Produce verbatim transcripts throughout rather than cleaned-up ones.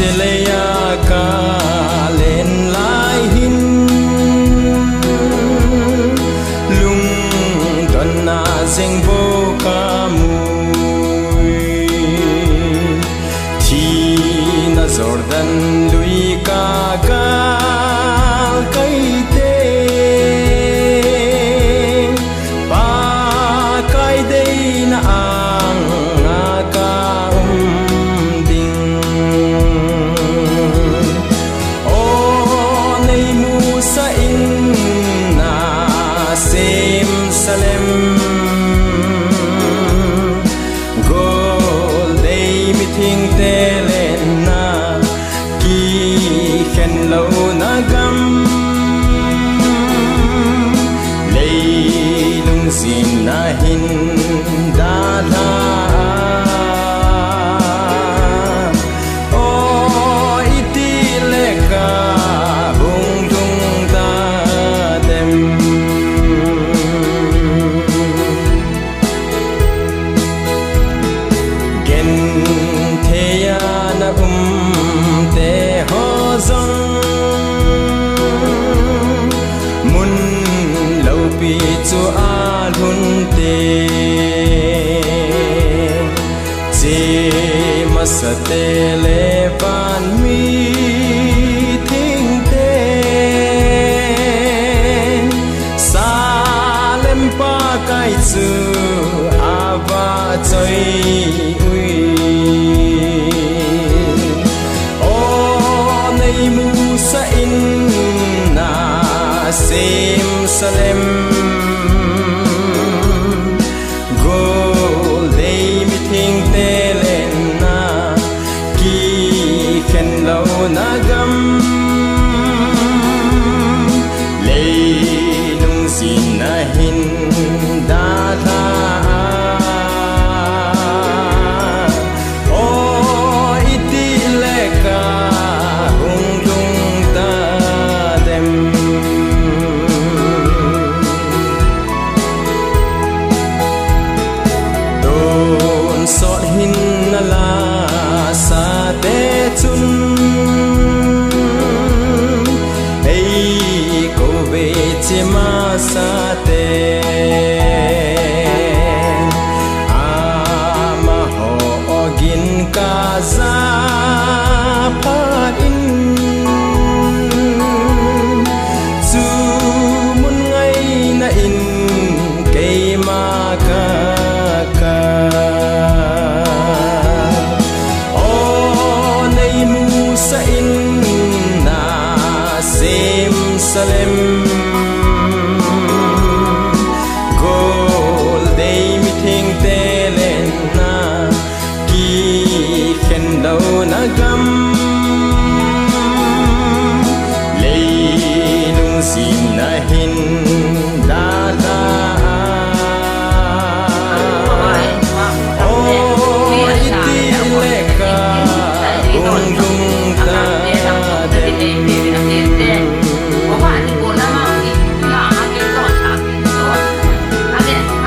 Cheleya kalen lai hin, lungdonna jeng bou kamui. Thina Jordan lui kagal kai teng, Pakai deina anga kaum ding. O neimusah in na sem salem, goldei mithengte lenna kikhen louna gam, leilung jinna hin dalha. O itile kahung lhung tadem. Gentheiya na umte ho jong, mun loupi chu alhun teng, chemasate le van mithengte, Salem Pakai chu avahchoi uve. O neimusah in na sem salem, goldei mithengte lenna kikhen louna gam, leilung jinna hin dalha. O itile kahung lhung tadem. Tonsot hin na lasate chun, eikouve chemasate, amaho ogin kaja phat in, chumun ngaina in keima kakap. O neimusah in na sem salem, goldei mithengte lenna kikhen louna gam, leilung jinna hin dalha. O itile kahung lhung tadem.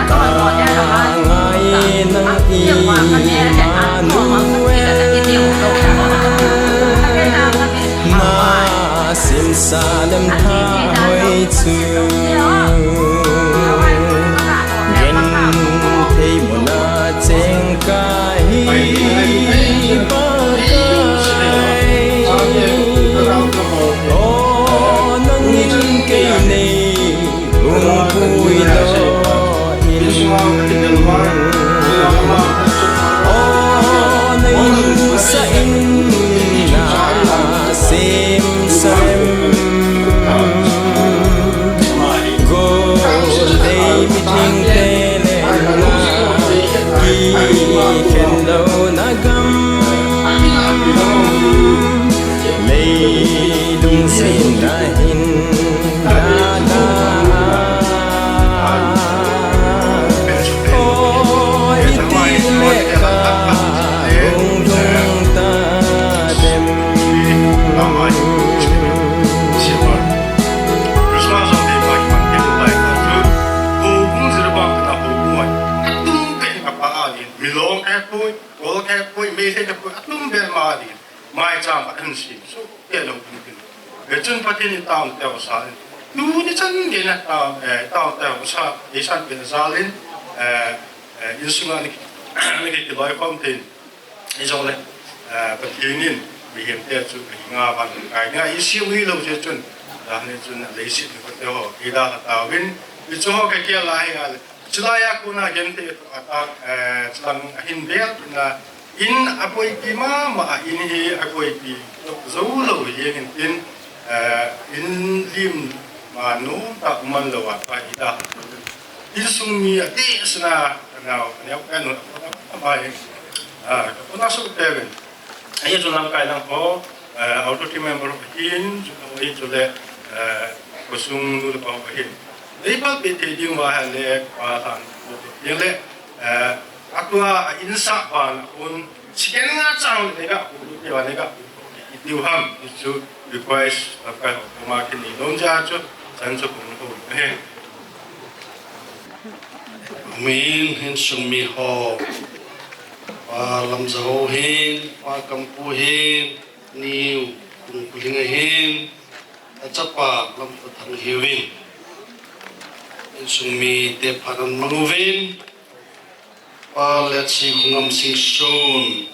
Tangai nang Immanuel, na sem salem thahoi chu, genthei muna cheng kahi Pakai. O nangin kei nei hung puidoh in. O neimusah in na sem salem, goldei mithengte lenna kikhen louna gam, leilung jinna hin dalha. O itile kahung lhung tadem. Milong kepui, Kol kepui, Meitei kepui, atum bel ma din. maicham ahin sem soh kei lou ding in. Hichun Pathen in taona teu sa in. Tuni chan gei in a taona, eh, taona teu sa, eisan pen jal in, eh, eh, insung a ni, ni kiloi khom thei in. Hijongle, eh, Pathen in mihem te chu ahinga vang kai nga i siam ni lou jeh chun, dan ni chun leiset ni ko te ho, i dalha tauvin, i chu ho ka kia la hi a, chulai a kona gen te tu ata, eh, chulang ahin bel na, in a koipi mama a, in hi a koipi jou lou hi in tin, eh, in lim ma nu ta man lou a pa i dalha tauvin. Insung mi a ti sina nau, nau kan, ah, kona su te ven. Ahi chu lamkai lang ho, eh, authority member hin, chu ko hi chu le, eh, ko sung nu le pa hin. Dei pal pe te ding va ha le, pa han ko ding le, eh, atua insa ban un, siken nga chang le ga, ku le va le ga, ku diu ham, chu request, lamkai ho, ma kin ni don ja chu, chan chu kun ho he. Amen. Insung mi ho. Pa Lamjao hin, Pa Kampu hin, Niu, Kungkuling hin, achapa Lamputhang hiuvin. Insung mi te phat in mang uvin. Pa Letsi Khongam Singson.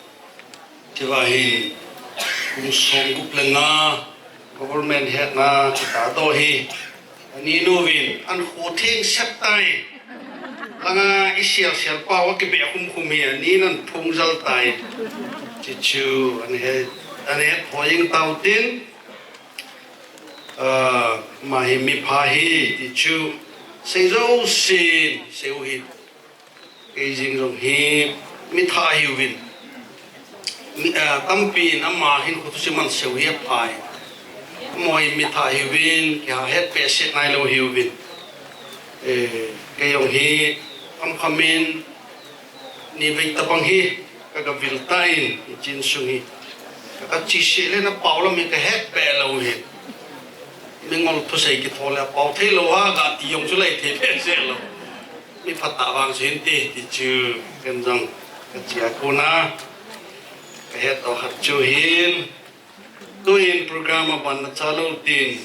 Tiva hin, kum som gup le nga, government hetna, kita do hi, ani nu vin, an khu thing sep tai. Langa i sial sial pa wa ki be khum khum hi, ani nan phung jal tai. Chi chu, an he, an he phoying tau tin, ah, ma hi mi pha hi, chi chu, sei jo sin, sei u hi. Kei jing jong hi mi thah hiuvin. Mi, ah, tampi in ama hin khu thusim man seu hi aphai. Amaho hi mi thah hiuvin, kiha het behseh nailou hiuvin. Eh, kei jong hi kham kham in ni vei tabang hi ka ga vil tan, hiche insung hi. Ka, ka chi se le na pau lam hi ka het be lou hi. Mi ngol thusei kitho le pau thei lou ha, ga ti jong chu lei thei behseh lou. Mi phatah vang chu hin ti, ti chu, ken jong, ka chia kona, ka het to khat chu hin, tuin program a ban na cha lou tin,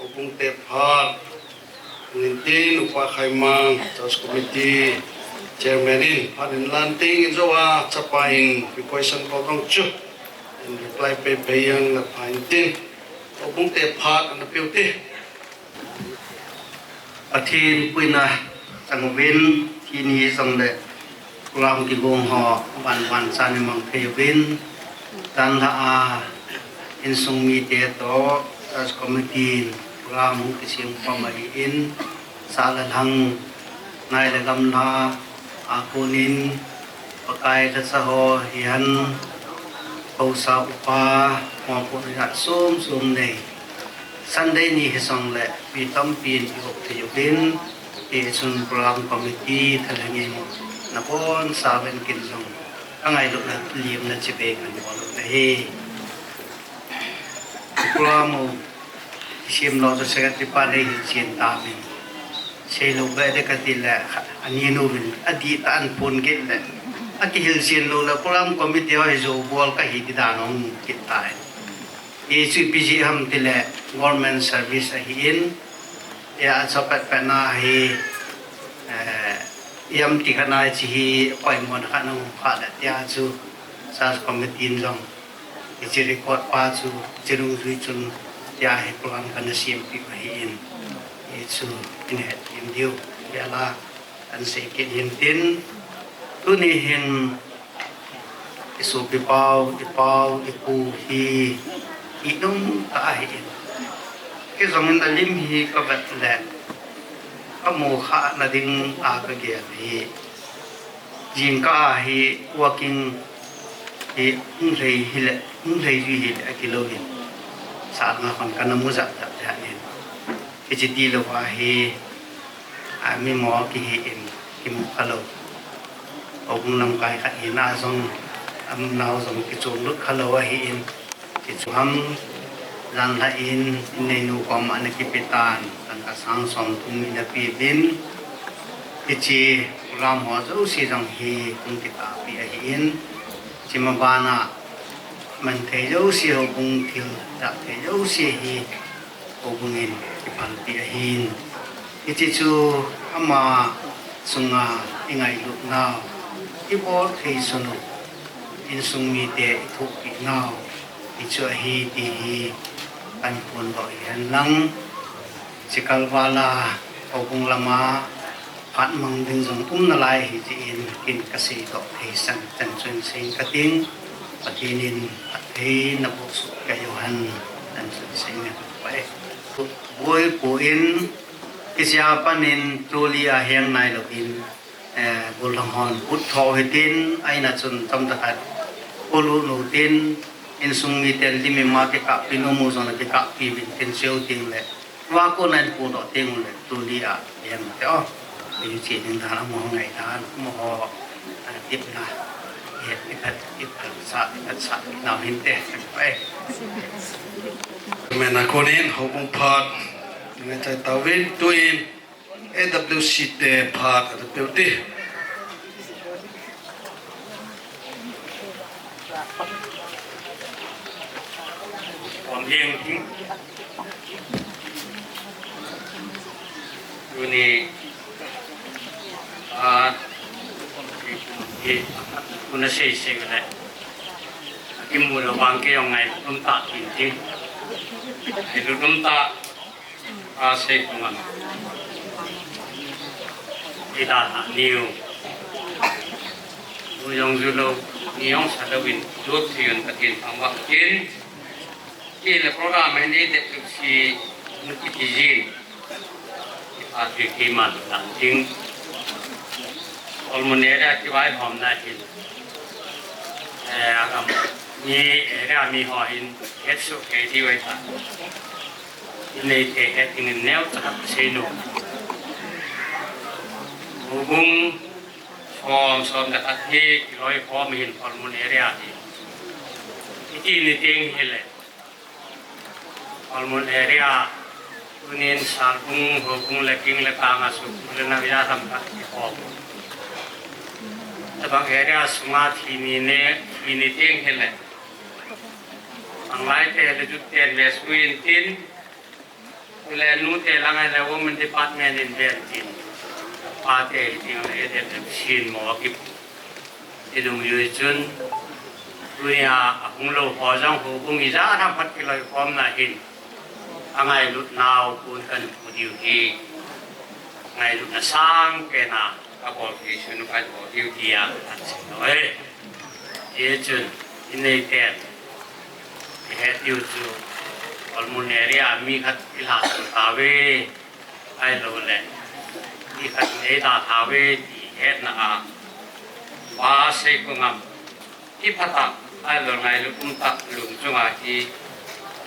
houbung te phat, nin tin, Upa Khaimang, Church Committee, Chairman in, phat in lan ting in jo a, chapa in, request an ko dong chu, in reply pe pe yang na pha in tin, houbung te phat, na piu ti. Pathen puina chang uvin, tuni jongle program kigong ho van van chan imang thei uvin, tanla a insung mite toh, church committee in program hung kisem pam ahin, sah le lhang, ngai le gamla, a konin, Pakai lhacha ho hihen, haosa upa, mopohna jat som som nei. Sunday ni hijongle, mi tampin ihop thei uvin, hichun program committee thalheng in, nabonchauvin ken jong, kangailutna limna chibai kanbol u ahi. Program u, kisem lou chu secretary pa nei hilchen tauvin. Seilou be de kati le, ani nu vin, adih tah in phone kit le, akihilchen lou le, program committee ho hi jou bol kahi ti dan ahung kit tai. Hichu ipi jeh ham tile, government service ahin, tia acha pet pet na hi, eh, ipi ti khat na hiche hi, poimona khat na um kha le, tia chu, church committee in jong, hiche record pa chu, hiche dungjui chun, tia hi program kana sempeh u ahin, hichu, ina het diu, tia la, Kan sei kit hin tin, tuni hin i sopi pau, i pau, i pu hi, i nung tah ahi in. Kei jong in alim hi ka vet le, ka mu khah na ding a ka gel hi. Jingkah a hi working hi hung lhei hi le, hung lhei jui hi le, akilou in. Sat nga khon kana mu jat jat le ahin. Hiche tilou a hi, a, mi mo kihi in, kimu khalou. Houbung lamkai khat hina jong, a, nao jong kichom lut khalou ahi in, kichu ham, jan la in, in neinu koma ana kipe tan, tangka sang som thum ina pe uvin, hiche program ho jouse jong hi, hung kitahpi ahi in, hiche ma bana, Man thei jouse houbung thil, dah thei jouse hi houbung in kiphalpeh ahin. Hiche chu ama chunga i ngailut nau, i bol thei sun u, insung mite i thohpeh nau, hichu ahi ti hi kan phondoh hi hen lang. Chikal vala houbung lama phat mang ding jong um nalai ahi jeh in, kin ka seidoh thei san chan chun sei ka ting, Pathen in phatthei na boh suh kei u hen, chan chun sei ngen ka e. Boi pu in, hiche a pat in tuli a heng nai lou in, eh, gollhang hon put tho hitin, aina chun tamtah khat pulu nu tin, insung miten lim ima kikahpi, nomu jong le kikahpi vin tin cheu ting le, va ko nan pu doh ting le, tuli a, em te o. Hiche ding dan amaho ngai dan, amaho, eh, tipna, eh, i phat, i phat sa, i phat sa, nau hin te, eh. Mena konin, houbung phat, ngai chai tauvin, tuin, A W C te phat a pe u te. Om hieng ting. Tuni, a, tuni sei sei le. Kimu lou vang kei jong ngailut um tah tin tin. Ngailut um tah. A sei kong a. I dalha niu. Mu jong ju lou, ni jong sa lou in, jot thei un Pathen thangvah in. Ti le program hi ni dep tu si, nu kiti jin. Ti pa ti ki man tang jing. Ol mun area kivaihomna hin. Eh, agam ni area mi ho hin, het su kei ti vai ta. Nei te het ding in neocha khat sei nu. Houbung som, som le khat hi kiloikhom hin Kholmun area hi. Hiti ni teng hile. Kholmun area, tunin Salbung, Houbung le King le Kang a sukhu le navia tham khat kikhom. Tabang area sunga thi ni ne, thi ni teng hile. Anglai te le jut ten ve su in tin, le nu te lang le women department in ven tin. Pa te tin le de sin mo ki. Ti lung yui chun, tunia ahung lou ho jong Houbung ijat ham phat kiloikhomna hin. Angailut nau kun kan pu diu hi. Ngailutna sang pena. Ka bol thei sun u ka bol diu tia, kan sei lou e. Hichun, i nei ten, i het diu chu, Kholmun area mi khat i lha su tauve, ahilou le, mi khat i nei da tauve, ti hetna a, va sei ko ngam, Kiphatah, ahilou le ngailut umtah lungchunga hi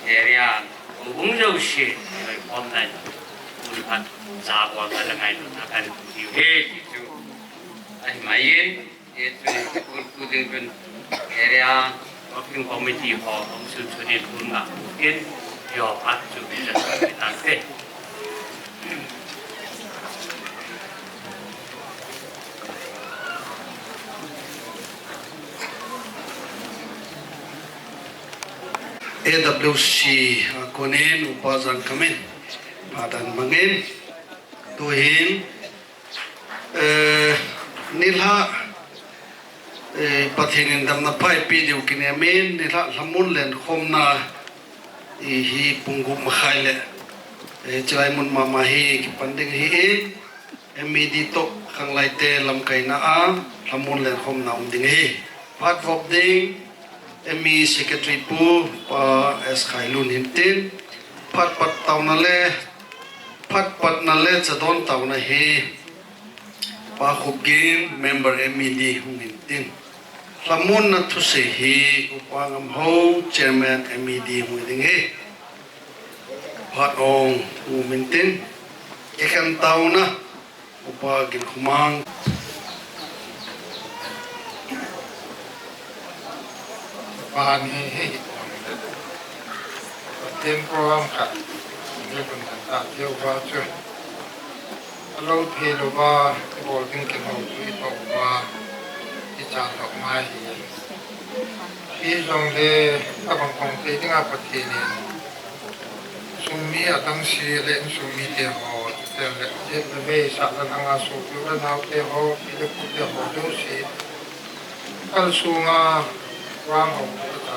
area, Houbung jouse, loikhomna in, mun khat, jabol khat le ngailutna kan diu ahi ti chu, ahi mai in, hichun, pu, pu ding chun, area working committee ho, hung sun sun in, pu nga, in, yo, khat chu, mi jan, mi tan te. A W C a konin Upa Jangkam in phat ahin mangin, tuhin, eh, nilhah, eh, Pathen in damna pha eipeh diu kinem in, nilhah lhamon lenkhomna, eh, hi pung gup makhai le, eh, chulai mun mama hi kipan ding ahin, M E D toh, khanglai te lamkaina a, lhamon lenkhomna um ding ahi. Phat vop ding, M E Secretary Pu, Pa S Khailun hintin, phat pat taona le, phat patna le chadon taona hi, Pa Khupgin, Member M E D hung hintin. Lhamonna thusei hi, Upa Ngamhou, Chairman M E D hung ding ahi. Phat ong, u mintin, kikhen taona, Upa Ginkhomang. Upa ni hi hi pon. Pathen program khat, ni kun kan ta tiu va chu. Alo thei lou va, i bol ding kin ho chu i to va, i cha thok mai hi. Hijongle, tabang kong te dinga Pathen in, sung mi adang si le insung mite ho, chuteng le, jet le vei sah le langa sopi le naote ho, pi le pute ho, jouse, kalsunga, vang ho, ta, ta,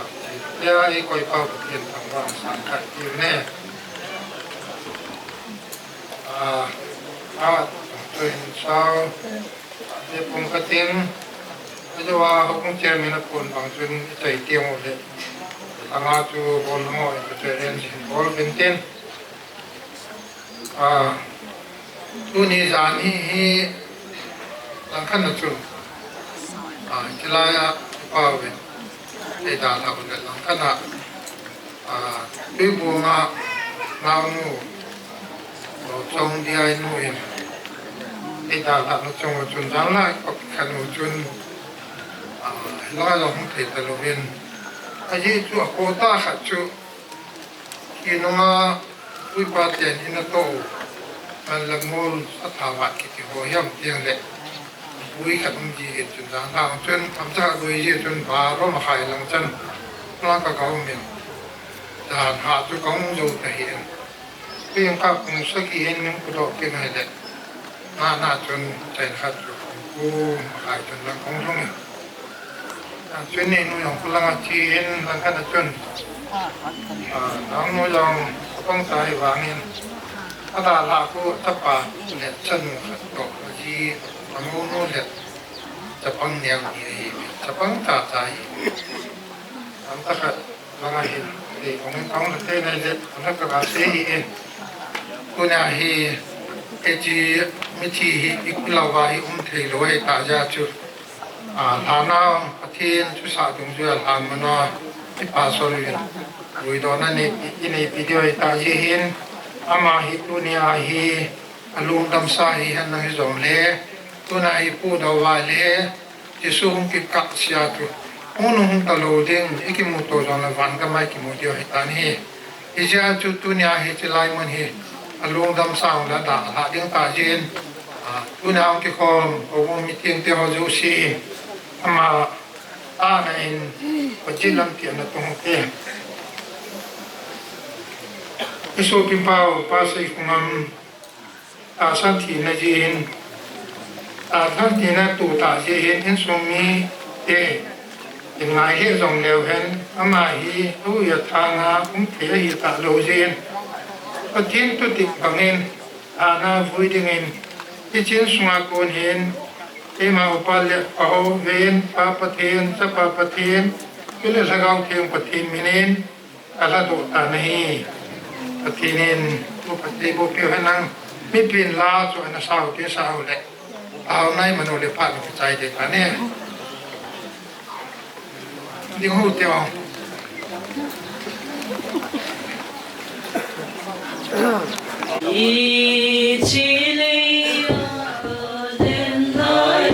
tia eikoi pa Pathen thangvah in sang khat tiu ne. A, a, tuin sao, Lepum katin, ajou a houbung chairman a kon bang chun ichai teng u le. Langa chu bol mo, ichai ren sin bol pen tin. A, tuni jan hi, hi, langkhat a chu. A, chilai a, pa ve. Ei dalha u le langkhat a. A, Tuibong a naonu, o, Chongdiainu in, ei dalhahna chung u chun, janlai khat u chun, a, hilai jong hung thei talouvin. Ajeh chu akhoh tah khat chu, hi nunga, Tuipa ten in atoh u, man le mol, athavat kiti ho hiam teng le. Bui khat um ji in chun jan lang chun, themcha lui ji chun, baro makhai lang chun, lang ka kau min. Jan ha chu kong jou ta hi in. Ping ka kong saki in min ku do kin hai le. Na na chun, chain khat chu kong ku makhai chun lang kong lung in. Chun ni nu jong kulang a chi in lang khat a chun. A, nang nu jong kapang tai vang in. Ada la ku tapa le chanu khat to ji. Anu nu le chapang neo ni ahi, chapang tata hi. Am ta khat langa hin, te kong in kong te nai le, am ta ka se hi e. Tuna hi, e chi, mithi hi, ikulou va hi um thei lou e ta ja chu. A, lhana Pathen chu sa dung chu a lhan mana, i pastor in. Lui dona nei, i nei video i ta ji hin, ama hi tunia hi, alungdam sa hi hen lang hi jong le, tuna hi pu dau vai le, Jesu hung kikah sia chu. Hung nung hung ta lou ding, i kimu to jong le van ka mai kimu diu hi ta ni. Hi sia chu tunia hi chilai mun hi, alungdam sa hung la da la ding ta jin. A, tuna hung kikhom, o meeting te ho jouse. Ama, a na in, pa jilam ti na tung te. Isu pin pau, pa sei kungam. Tahsan thina jin, tahsan thina tu ta jin, insung mite, in ngai hi jong leu hen, ama hi, u ya thanga, um thei hi ta lou jin. Pathen tu tik bangin, ana vui dingin, i chin sunga kon hin, ima upa le pa ho ven, pa Pathen, chapa Pathen, tu le lhagao theng Pathen minin, Ala do ta nahi. Pathen in, bu Pathen bu piu hen lang. Mi pin la chu ana sao ke sao le. Au nai manu le pa mi chai de ta ne. Ding hu te o. I chi le ya ka den lai.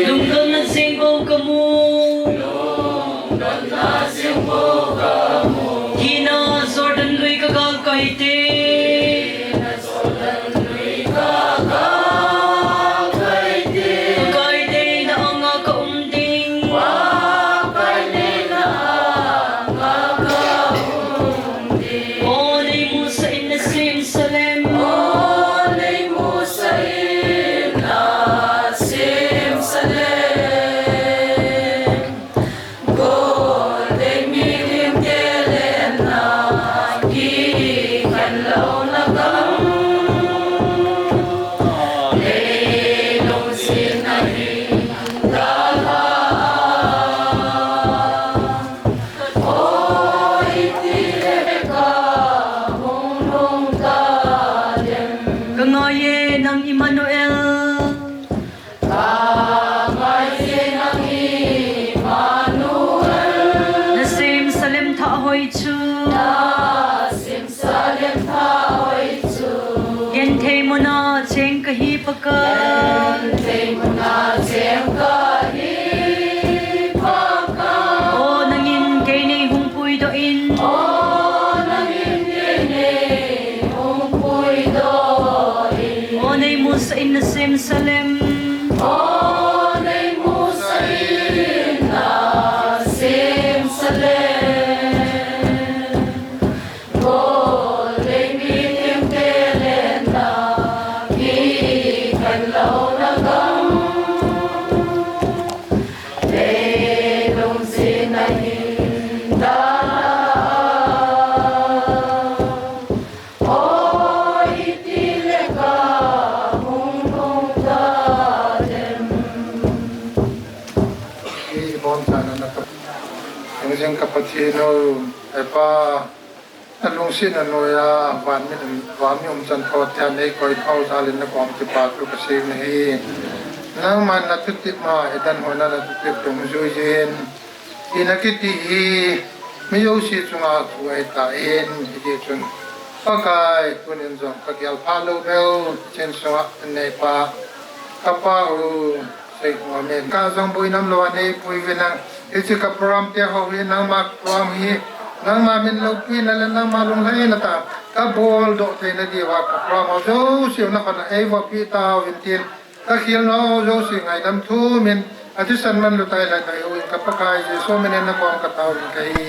Lungdon na sing bo ka mu. Hina Jordan lui ka gal kai te. Kai te na anga ka um ding. O nei musa in na sim salem. O nei musa in na sim salem. Ka ngai e nang Emmanuel. Na sim salem thah hoi chu. Genthei muna cheng ka hi Pakai. O nangin kei nei hung puidoh in. O nei musa in na sim salem. O nei musa in na sim Lungdei ka Pathen o, e Pa, nalungsetna noiya, van mi, van mi umchan thot tia neikoi thou jal in nakom kipah thu kasei nahi. Nangman nathutep ma, hidan hon a nathutep dungjuiyin, ina kiti hi, mi jouse chunga chu ahitan, hiti chun. Pakai, tunin jong kagel phalou beh, chin sunga nei Pa, ka Pa u, Sei ho men ka jong boina umlou a neipui uvin lang. Hiche ka program te ho hi nangma program hi. Nangma min loupina le nangma lunglhaina tah a kabol doh theina diuva ka program ho jouse nakhut a eivohpi tauvin tin. Ka khel nau jouse ngaidam thumin. Athisan manlu tai lai tai uvin ka Pakai Jesu min in nakom katao uvin kahi.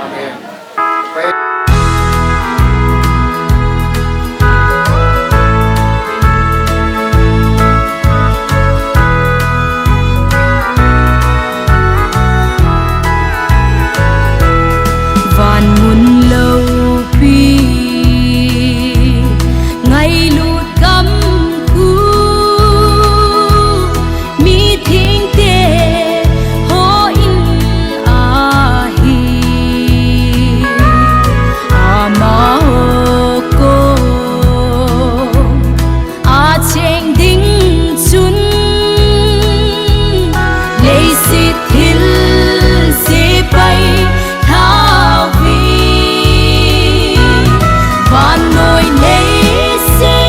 Amen. Van mun loupi, ngailut gam khu, mi thengte hon ahi. Amaho kom a cheng ding chun, leiset thil sepai thao hi, vannoi leiset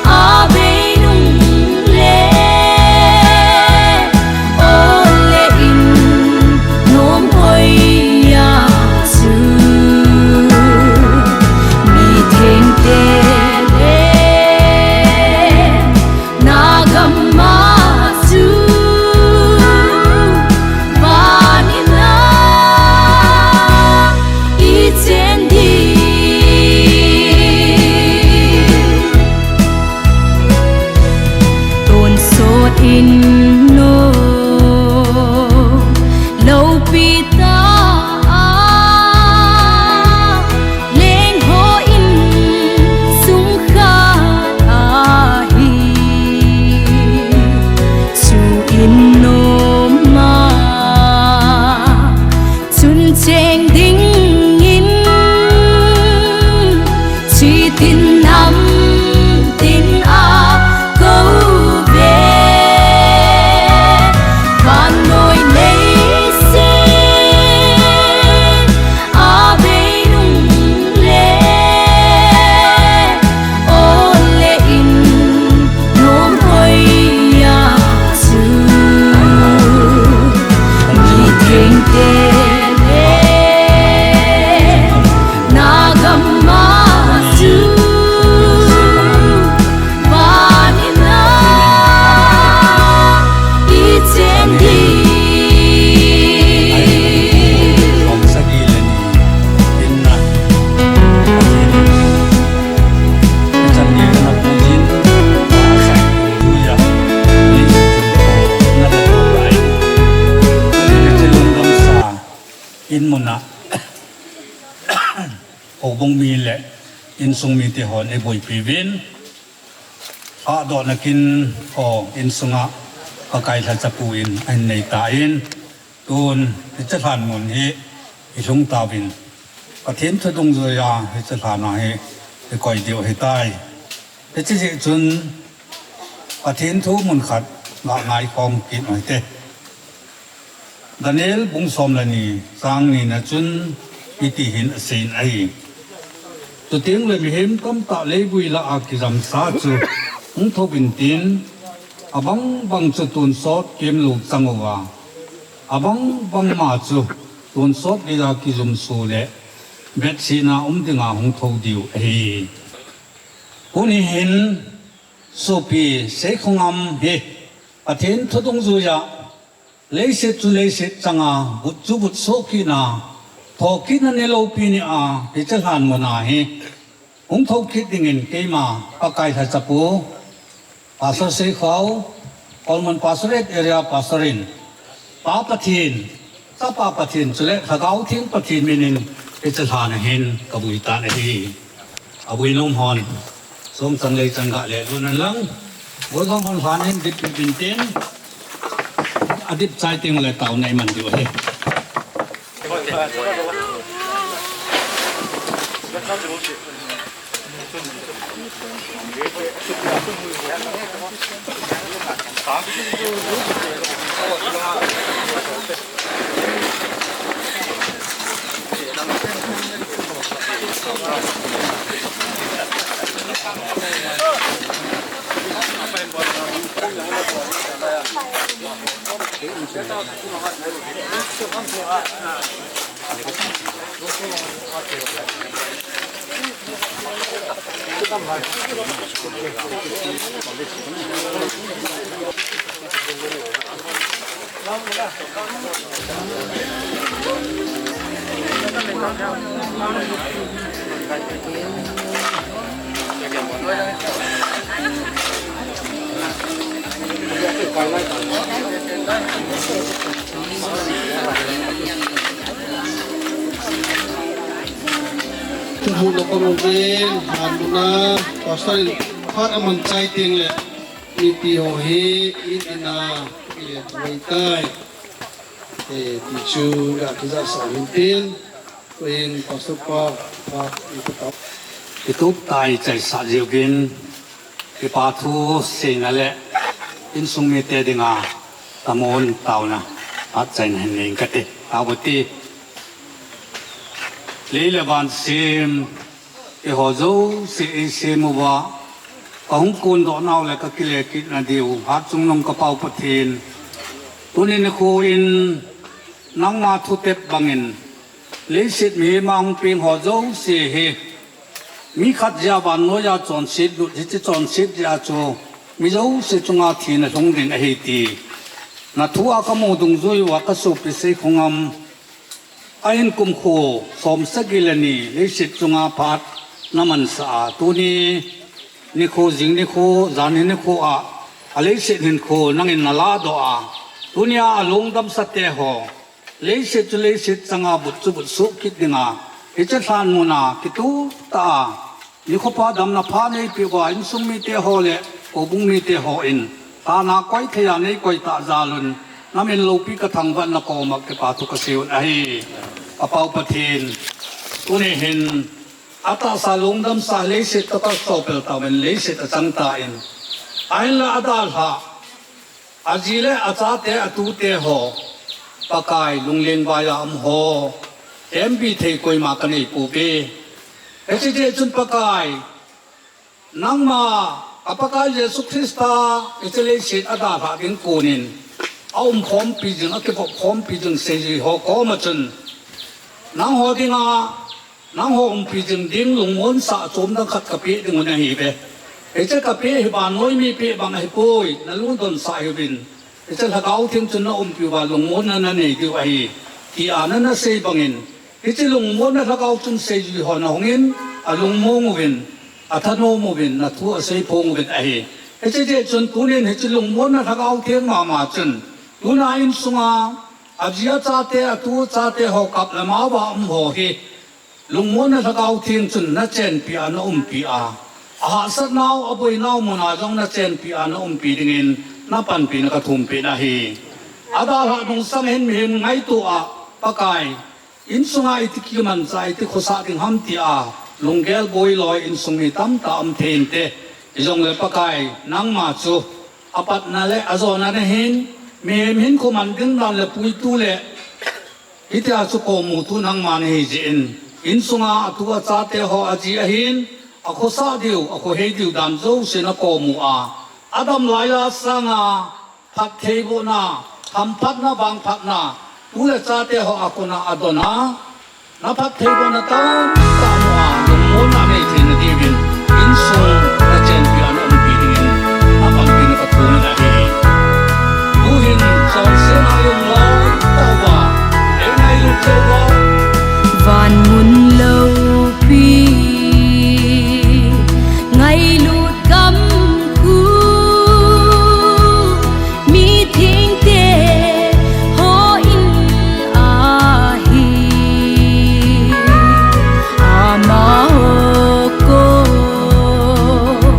a bei nung le, o le in nom hoiya chu, mi thengte le na gamma chu, van in a i chen ding. Tonsot in nom loupi tah a, lengho insung khat ahi. Chu in nom a chun cheng dingin, chi tin nam tin a kou ve. Vannoi leiset a bei nung le, o le in nom hoiya chu, mi thengte le na gamma chu, van in a i chen ding. In mun a, houbung mi le insung mite hon eiboipi uvin, ahdohna kin, o, insung a Pakai lhachapu in ahin nei tan, tun hiche lhan mun hi ilhung tauvin, Pathen thu dungjuiya hiche lhan a hi ikoi diu ahitai. Hiche jeh chun Pathen thu mun khat ga ngaikhom kit u hite. Daniel bung som le ni, chang ni na chun hiti hin aseiyin ahi. Chuteng le mihem tamtah leivui lah a kijamsa chu hung thou intin, abang bang chu tonsot kemlou chang uva, abang bang ma chu tonsot geiya kijumso le vetsahna um dinga hung thou diu ahi. Tuni hin sopi Seikhongam hi Pathen thu dungjuiya leiset chu leiset changa vut chu vutsoh kitna, thokitna ni loupi ni a hiche lhan mun a hi hung thou kit dingin keima Pakai lhachapu Pastor Seikhao, Kolmon Pastorate Area Pastor in, Pa Pathen, Chapa Pathen chule Lhagao Theng Pathen min in hiche lhan a hin kavui tan ahi. Avui nom hon, song chang lei chang ga lelut un lang. Golhang hon lhan hin dip pin pin tin. Adip chai teng le taona iman diu ahi. Tuhu lo kong ven, hanuna, pastor in, phat aman chai teng le, mipi ho hi, in ina, ile, wai tai. Eh, ti chu, ga kija sa hin tin, ko in, pastor pa, pa, in ko ta. Kitup tai chai sa jiu gin, Kipa thu seina le insung mite dinga tamon taona phat chaina hin nei kate. Tao ti. Lei le van sem, eiho jouse eisem uva, kahung kondoh nau le kakile kitna diu, hatchungnung ka Pau Pathen. Tuni nikho in nangma thutep bangin, leiset mihem'a hung peng ho jouse hi, mi khat jeh a vannoiya chonset lut, hiche chonset jeh a chu mi jouse chunga thina lhung ding ahi ti na thua kamu dungjui uva ka sopi Seikhongam, ahin kumkho som sagi le ni leiset chunga phat na mansah a, tuni nikho, jing nikho, jan hi nikho a, a leiset hinkho nangin na ladoh a, tunia a lungdamsa te ho, leiset chu leiset changa but chu but suh kit dinga, hiche lhan muna kitup tah a, nikho pha damna pha neipeh uva, insung mite ho le houbung mite ho in, tana koi thei a nei koi tah jal un, na min loupi ka thangvah na koma kipa thu ka sei un ahi. Ka Pau Pathen, tuni hin, atahsa lungdamsa leiset toh ka sopel tauvin leiset achang tan, ahinla adalhah, aji le achate, atute ho, Pakai, lunglengvai a um ho, tempi thei koima ka nei pouve. Hiche jeh chun Pakai, nangma, a Pakai Jesu Christa, hiche leiset adalhah ding konin, aum khompi jing, akivop khompi jing seijui ho koma chun, nangho dinga, nangho umpi jing ding lungmonsah chom dang khat kapeh ding u ahiuve. Hiche kapeh hi vannoi mi peh bang ahipoi, na lungdonsah hiuvin. Hiche Lhagao Theng chun na umpi uva lungmonna na nei diu ahi, tia nana sei bangin, hiche lungmonna Lhagao chun seijui ho na hungin, alungmong uvin, athanom uvin, na thu asei phong uvin ahi. Hiche jeh chun tunin hiche lungmonna Lhagao Theng mama chun, tuna insunga, aji achate, atu achate ho kap le mao a um ho hi, lungmonna Lhagao Theng chun na chenpi a, na umpi a, ahahsatnau, aboinau muna jong na chenpi a, na umpi dingin na panpina ka thumpeh ahi. Adalhah nungsang hin mihem ngaito a, Pakai, insunga iti kimanchah, iti khosah ding ham tia, lunggel boi loi insung mi tamtah um thei inte, hijongle Pakai, nangma chu apatna le ajona nahin, mihem hinkho man ding dan le puitu le, hitia chu komu tu nangma nahi jeh in, insunga atu achate ho aji ahin, akhosah diu, akhohei diu dan jouse na komu a, adam laiya sanga, phattheibohna, hamphatna, vangphatna, tu le chate ho a kona adona, na phattheibohna tamtah mu a, lungmonna nei theina diuvin, insung na chenpi a na umpi dingin, apanpina ka thum in ahi. Tuhin, chonsetna lungloi tah uva, eingailut cheh uva. Van mun loupi, ngailut gam khu, mithengte hon ahi, amaho kon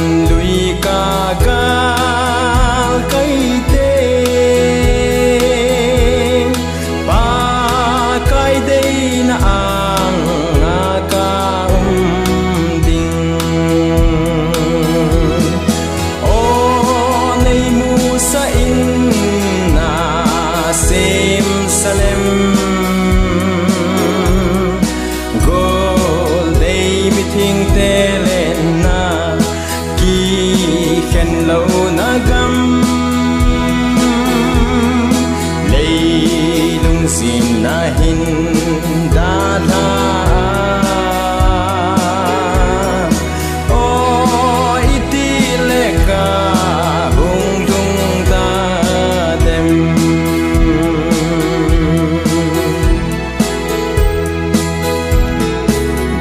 Lui ka gal kai te, Pakai deina anga ka um ding. O nei musah in na sem salem, gol dei mithing te lenna kikhen lo na gam, leilung sin na hin dalha. O iti le ka hung lung ta dem.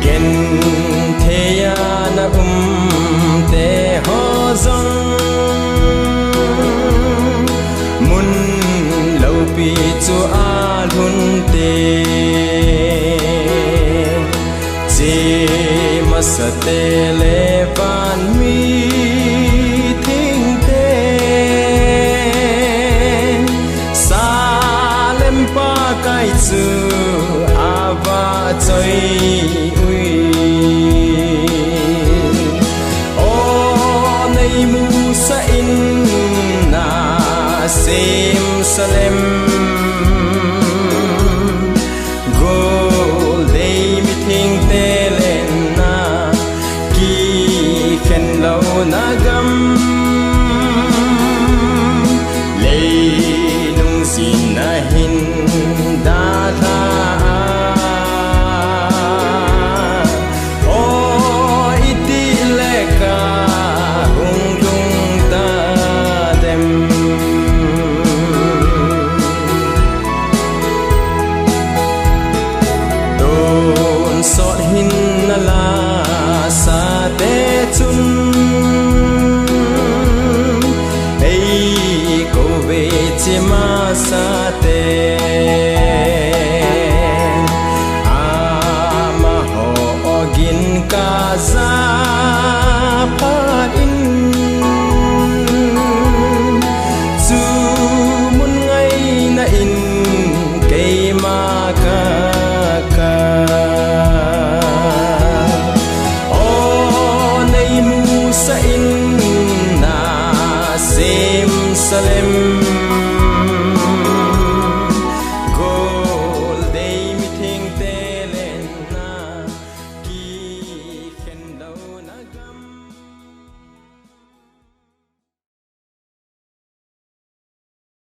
Genthei a na um te ho jong, mun lopi chu a lhun te. Che masa te le van mi thing te, Salem Pakai chu a va choi ui. O nei musah in na sem salem, gol dei mithing te lenna kikhen lo na gam, leilung sin na hin dalha. O iti le ka hung lung ta dem. Tonsot hin na la sa te chun, ei ko ve che masa te, amaho ogin ka ja pha